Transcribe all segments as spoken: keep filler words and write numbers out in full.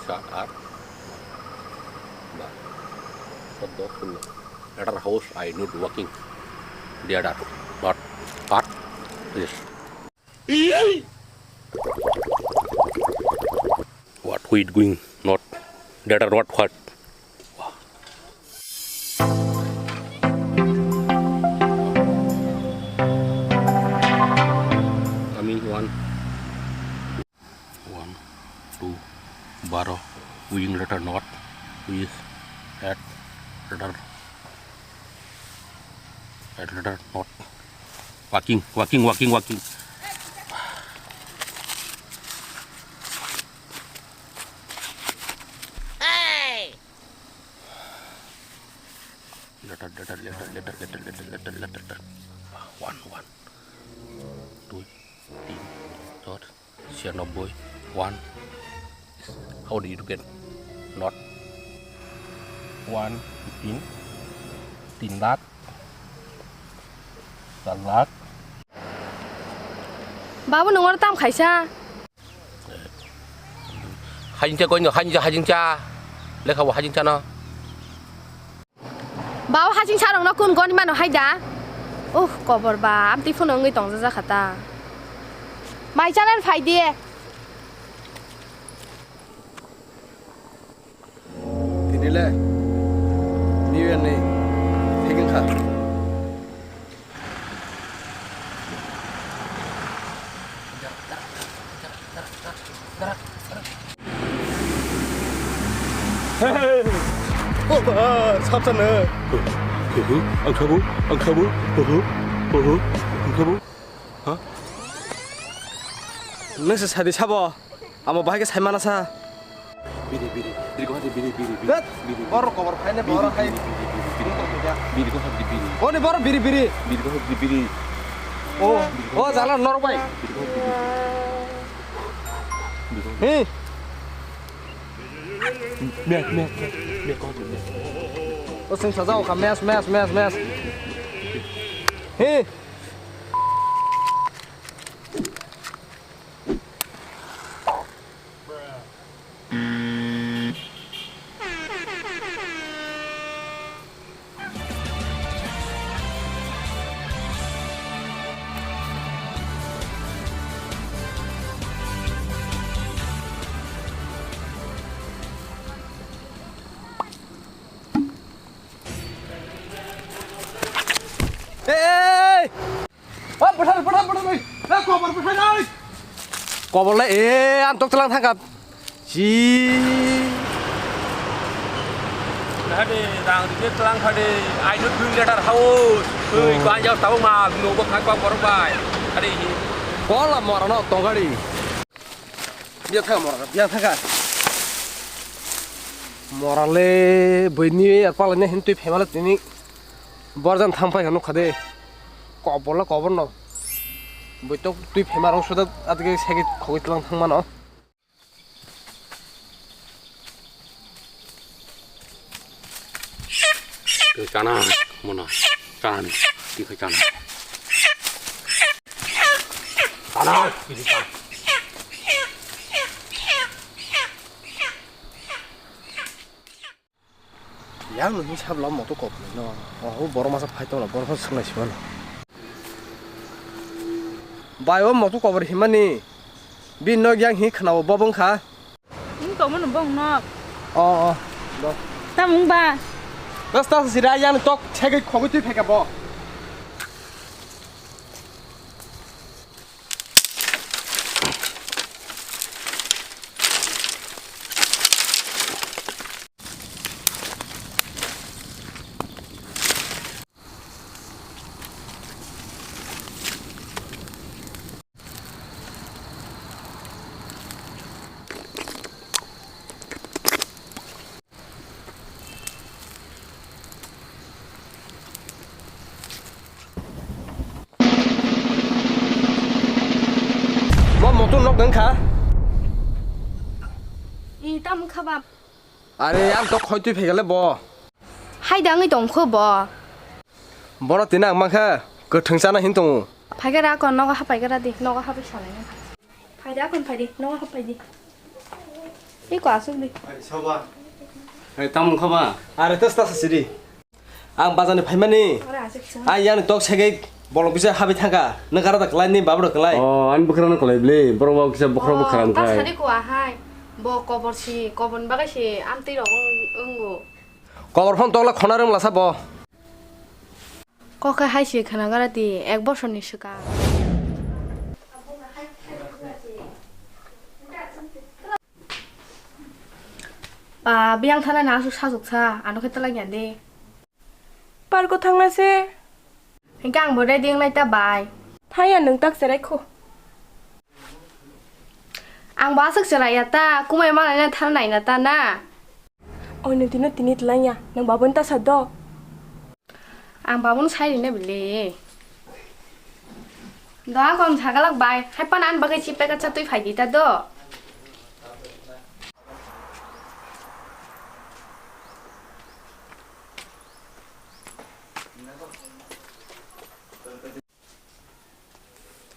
Shut up. Ba. Shut the full. Letter house, I not working. Letter. Not. What? This. What we doing? Not. Letter not what? Coming one. One, two, baro, wing letter not, with, at, letter, at letter not. Walking, walking, walking, walking. Letter, letter, letter. One, one, two, three, four. Siyanoboi, one. How do you get not? One, tin, tin lakh, char lakh. Babu, nwng oro tam khaisa? Hajingcha koi no, hajingcha, hajingcha. Lekha bo hajingcha no. Babu, hajing sarong no kun goni mano hai da? Uh, kobor ba, amtwi phano wngwi tongja jakha ta. Mai chalan phai di. Tini le New Year ni pheking kha. Hey, oh, ah, sap sana. Ang sabu, ang sabu, ang sabu. Ha? Nang se sadi sabo. Amo bahai khe sai mana sa? Biri, biri, biri, ko hadi biri, biri, biri, Tet, biri, biri. Boro kobor phaine, biri, boro hai. Biri, biri, biri, biri. Biri, ko hadi biri. Boni boro biri, biri. Biri, ko hadi biri. O, o, jala norok bai. Biri, ko hadi biri. Biri, ko hadi. Hi. Mia, mia, mia, mia, ko hadi mia. O, sing sajao kha, mes, mes, mes, mes. Hi. Hey! O bwthar, bwthar, bwthar, oi. E, kobor bwthar, oi. Kobor le, e, ang tok tlang thangkha. Si. Hade, rang ride tlang hade. I not doing letter house. Oi, oh. Ko anjao tabuk ma, no bo khak bang borok bai. Hade hi. Kola mora no tongari. Biya thaka mora, biya thaka. Mora le, bini ar pala ne hin twi phemala tini. Borjan thang pai kha nukha de. Kobor la kobor no. Bui tok twi phema rong suda adike segi khogoi tlang thang mano. Twi chana mona. Chana ni. Twi khai chana. Chana. Twi chana. Yang nung hin sabla moto kobor no. Oho, borok masa phai tongla, borok masa swngnai simano. Bai, o moto kobor himani. Bini nog yang hin khwnao, bo bwngkha. Wng tongmano bong nok. O, o, do. Tamo wng ba? Rasta sira yang tok segwi khogwi twi pheka bo. Bo motor nok wng kha. I tam wng kha ba? Are, ang tok khoi twi phegale bo. Hai da wngwi tong kho bo. Boro tini ang mankha kwthwng chana hin tongo. Phai khe ra kon nogo hapai khe ra di, nogo hapai salai. Phai da kon phai di, nogo hapai di. Iko asuk di. Hai, soba. Hai, tamung khoba? Are, tas tas sidi. Ang bazar ni phaimani. Ora asuk sa. Ang yang tok segei bolong bisa habi thangka. Nang gara tak lai ni babro kelai. Oh, ani bukra no kelai bli. Borok bo kisa bukra bo Oh, kharam ta khai. Sadi ko ahai. Bo kobor si, kobor ni bagai si amtwi rok wng, wnggo. Kobor phone tokla khona rwng lasa bo. Kok hai hai si khana gara di, ek bosor ni swkang. Ba, biyang thana na asuk sajok sa, ano khe twlang ya de. Parko thangna se. Hingke ang bo ready wnglai ta bai. Thaya nwng tak cherai kho. Ang bo aswk cherai ya ta, kumai malai na thang nai na ta na. Oino tino tini twlang ya, nwng babun ta sa do. Ang babun sai rina bile. Do ang kom sagalak bai, hai pan an bagai chi peka cha twi phai di ta do.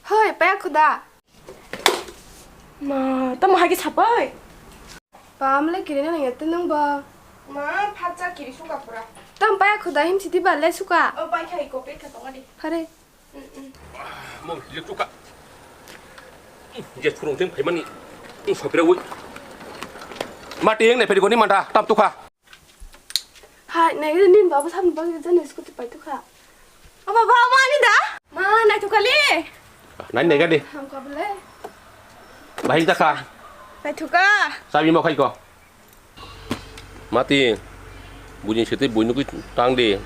Hoi, paya khuda. Ma, tamo hai khe sapai? Pam le kiri na nang yate nang ba. Ma, phatsa kiri suka pura. Tam paya khuda him siti ba le suka. O pai khai ko pe kha tonga di. Hare. Mo je tuka. Je thurung thing phaimani. Sopira wi. Mati yang ne pedi goni manta tam tukha. Hai, nai rin nin baba sam bagi jani scooty pai tukha. O baba, o ma ani da? Ma, nai tukha le. Nai nai gadi. Ham ka bole. Bahai jakha. Nai tukha. Sabi mo khai ko. Mati, buini sete buinugui tang di.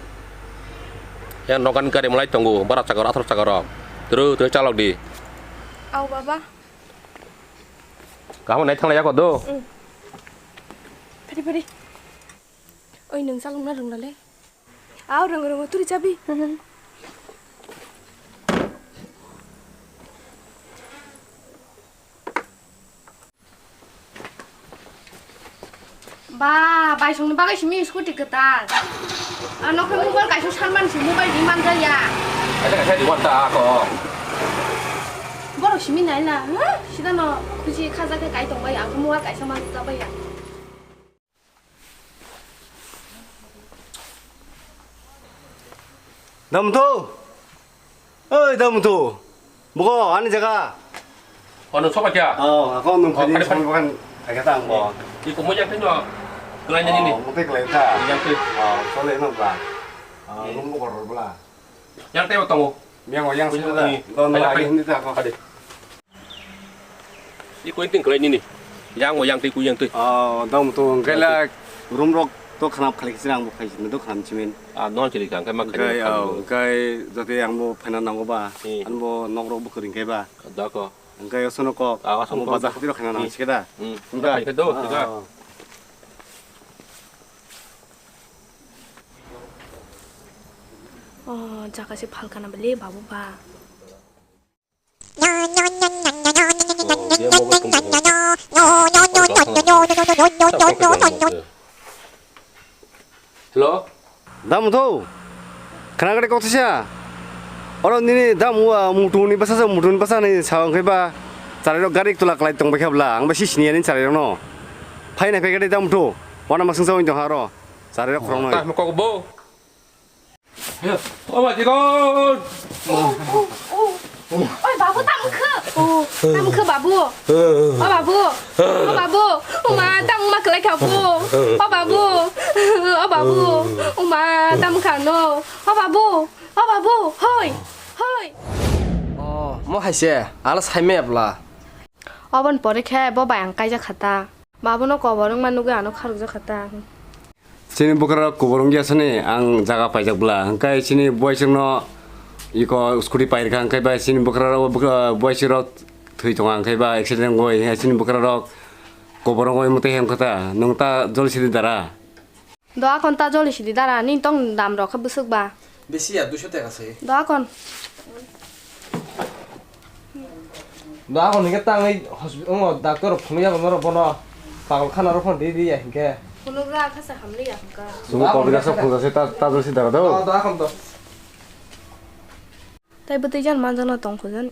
Yang nogan gari malai tongo, bara chakar, athar chakar rok. Teru, teru chalok di. Au baba. Kamu naik thanglai ako do. Mm. Pari, pari. Oi, nung chalok na rung lale. Au, rung, rung, turi chabi. Ba, bai songni bagwi simi scooty kwtal. Ano khe mobile kaisa sanmani se mobile ri manjaya. Kaisa kaisa ri wanta ako. Borok simi naila, huh? Sida no khusi khaja khe kai tongbai, ang khe mobile kaisa manjabaiya. Damthu! Oi, Damthu! Buko, ani jaga. Ono soba kya? Oh, ako nung Oh, kadi kadi, sama kadi. Bukan agak tang bo. Iko mo yang tino. Kelai nyanyi ni. Oh, mungkin kelai ta. Yang tu. Oh, soleh no ba. Oh, Hmm. Nung buko bela. Yang teo tongo. Yang yang Kunyang sudah. Ni. Don Ayo, lagi ayo. Ini ta ako. Adi. Iko yang ting kelai nini. Yang o yang tui ku yang tui. Oh, dam tu engkai la room rok to khanap khali kisi ang bo khai sini to khanam chimin. Ah, non chiri kang kai ma khai. Engkai, oh, engkai jati ang bo phaina nango ba. Hmm. An bo nok rok bo kering kai ba. Da ko. Engkai osono kok. Ah, osono kok. Ang bo baja hati rok khaina nang Hmm. Sikeda. Hmm. Engkai. Engkai do, engkai. Ah. Oh, jaga se phalkana bele babu ba. Hello? Dam tho. Khana gade kok tisa. Oro nini dam wa mutu ni basa sa mutu ni basa ni sa ongkhe ba. Charai rok gari tula klai tong bai khabla. Ang ba si sini ani charai rok no. Phai na phai gade dam tho. Wana masung sa ong tong haro. Charai rok khorong noi. Ta mo kok bo. O ma, Jikon! Oi, babu, tamo khe? Tamo khe, babu? O, babu! O, babu! O ma, tamo ma kwlai kha, bu? O, babu! O, babu! O ma, tamo kha no? O, babu! O, babu! Hoi! Hoi! O, mo hai se, ala sai me bla. Oboni pore khe bo bai ang kaijak kha ta. Babuno kobor wngma nugwi ano kharokjak kha ta. Chini bwkrarok kubur wngya sani ang jaga paijak bwla, hwnkhe chini buaisingno iko scooty pairwkha, hwnkhe bai chini bwkrarok, bwkra-, buaisirok thwi tongo, hwnkhe ba accident wngwi, hwnkhe chini bwkrarok kubur wngwi mwtwi hemkha ta, nwng ta joli sidi dara. Doa kon ta joli sidi dara, nini tong dam rok khe bwswk ba. Bisi ya, duiso taka se. Doa kon. Da hwn hwnkhe tangwi hospi-, ongo doctor rok phunukya norok bono pagol khana rok phano di di ya hwnkhe. Phunukjak khe se hamliya hwnkha. Chwng Da hwn kok hwnkhe jasa phunukjak se ta, ta jasa si dara do. Da, da hwn to. Tai bwtwi jan manjakno tong khojani.